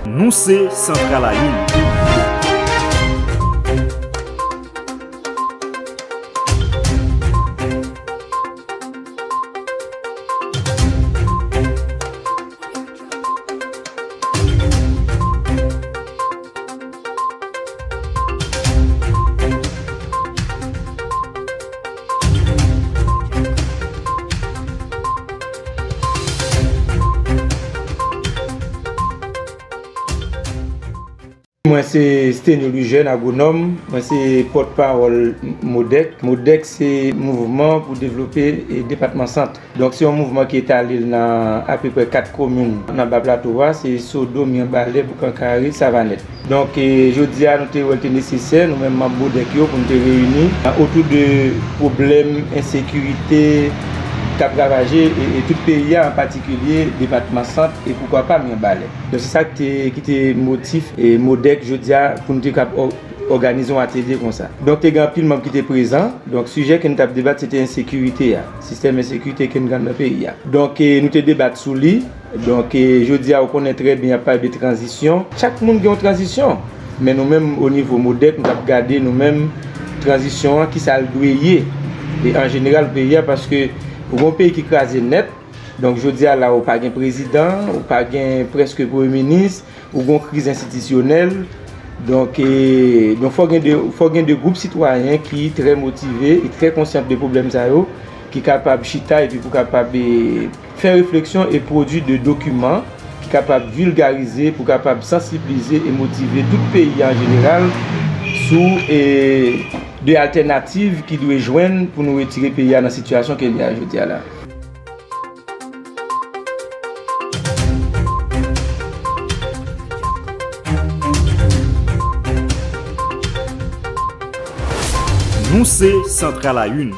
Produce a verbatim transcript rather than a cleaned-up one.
Nou se Santral a Youn. Mwen se Stenio Louis Jeune, agwonòm. Mwen se pòtpawòl MODEC. MODEC se Mouvman pou Devlope, e, Depatman Sant. Donk, se yon mouvman ki etale l nan apeprè kat komin nan Ba Plato a, se Sodo, Myanbalè, Boukankare, Savanèt. Donk, e, jodi a, nou te wè l te nesesè, nou menm manm MODEC yo, pou n te reyini, a, otou de pwoblèm ensekirite k ap ravaje, e, e tout peyi a, an patikilye depatman Sant e poukwa pa Myanbalè. Donk, se sa ki te, ki te motif, e, MODEC jodi a, pou n te kab ò-, òganize yon atelye konsa. Donk, te gen anpil manm ki te prezan. Donk, sijè ke n t ap debat, se te ensekirite a, sistèm ensekirite ke n gen nan peyi a. Donk, e, nou te debat sou li. Donk, e, jodi a, ou konnen trè byen, y ap pale de tranzisyon. Chak moun gen yon tranzisyon. Men nou menm, o nivo MODEC, nou t ap gade nou menm, tranzisyon an, kisa l dwe ye. E an jeneral, peyi a, paske ou gen yon peyi ki kraze nèt, donk, jodi a la, ou pa gen prezidan, ou pa gen prèske premye minis, ou gen yon kriz enstitisyonèl. Donk, e, donk, fò gen de, fò gen de gwoup sitwayen ki trè motive e trè konsyan de pwoblèm sa yo, ki kapab chita epi pou kapab, e, fè refleksyon e pwodui de dokiman ki kapab vilgarize, pou kapab sansiblize e motive tout peyi an jeneral sou, e, de altènativ ki dwe jwenn pou nou retire peyi a nan sitiyasyon ke l ye a jodi a la. Nou se Santral a Youn.